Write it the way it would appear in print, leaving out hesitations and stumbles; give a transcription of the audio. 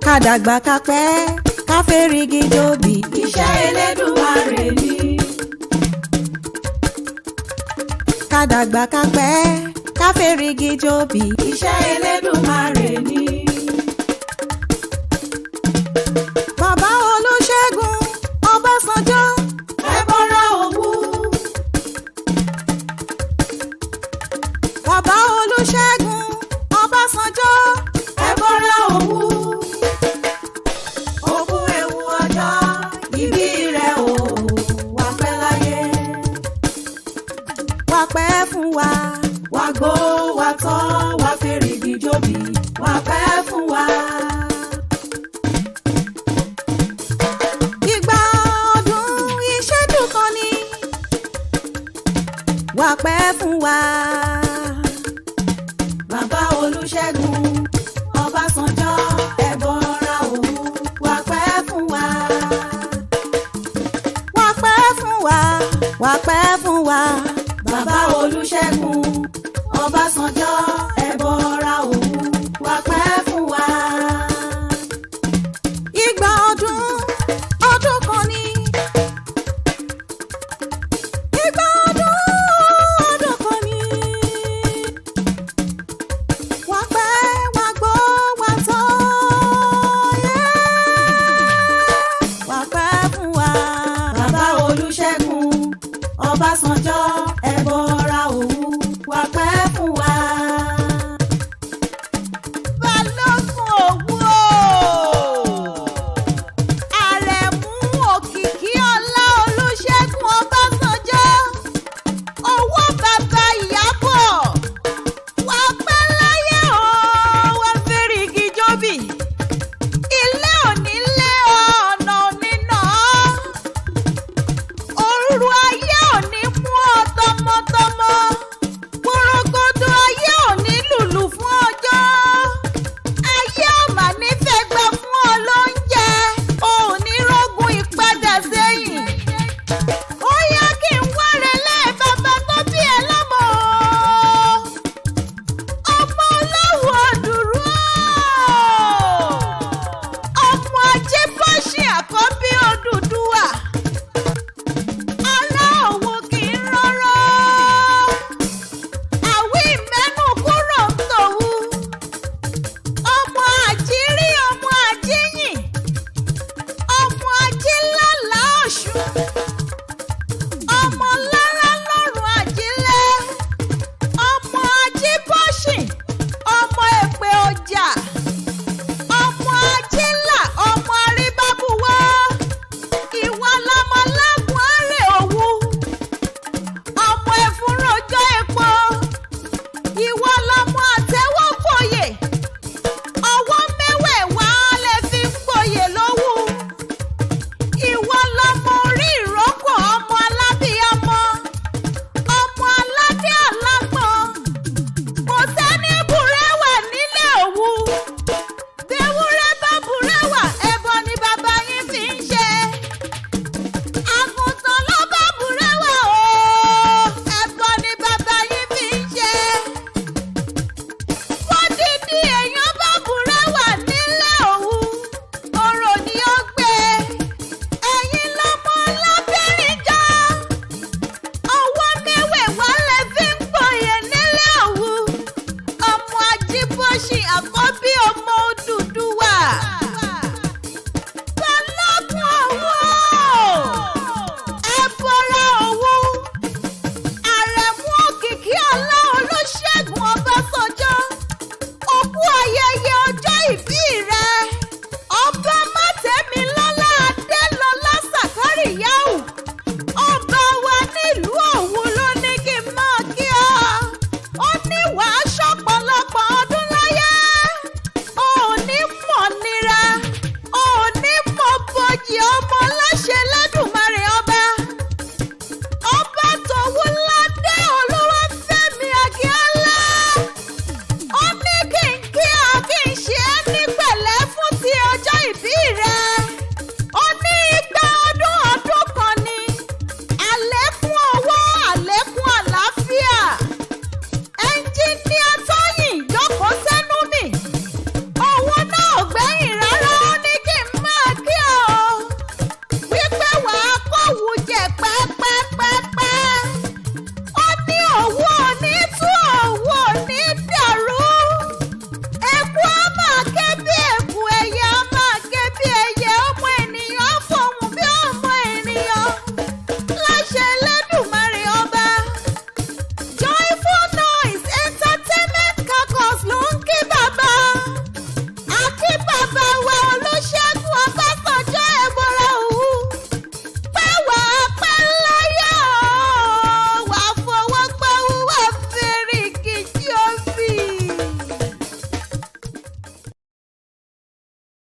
Ká dàgbà ká pẹ́ ká fẹ́rìgì jòbì. Iṣẹ́ Elédùmarè ni. Ká dàgbà ká pẹ́ ká fẹ́rìgì jòbì. Iṣẹ́ Elédùmarè ni. Bàbá Olúṣẹ́gun Ọbásanjọ́. Ẹbọra Òwu. Bàbá Olúṣẹ́gun Ọbásanjọ́. Ẹbọra Òwu. Òkú ewu ọjọ́ ìbí rẹ̀ o wá pẹ́ láyé. Wá pẹ́ fún wa. Wá gbó wá tọ́ wá fèrègì jòbì wá pẹ́ fún wa. Ìgbà ọdún ìṣẹ́jú kan ni. Wá pẹ́ fún wa.